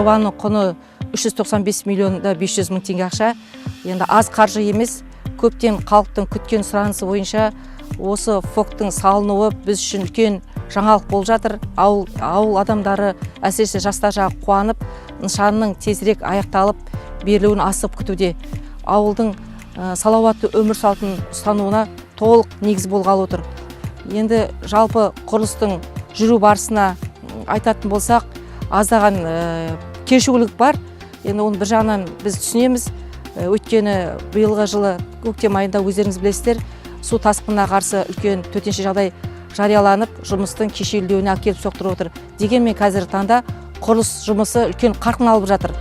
Жобаның құны 395 миллион да 500 мың теңге ақша. Енді аз қаржы емес. Көптен халықтың күткен сұранысы бойынша осы ФОКтың салынуы біз үшін үлкен жаңалық болып жатыр. Ауыл адамдары, әсіресе жастар жағы қуанып, нысанның тезірек аяқталып берілуін асығып күтуде. Ауылдың салауатты өмір салтын ұстануына толық негіз болғалы отыр. Енді жалпы құрылыстың жүру барысына айтатын болсақ, аздаған кешігулік бар. Енді оны бір жағынан біз түсінеміз. Өйткені биылғы жылы көктем айында, өздеріңіз білесіздер, су тасқынына қарсы үлкен төтенше жағдай жарияланып, жұмыстың кешеуілдеуіне әкеліп соқтырып отыр. Дегенмен қазіргі таңда құрылыс жұмысы үлкен қарқын алып жатыр.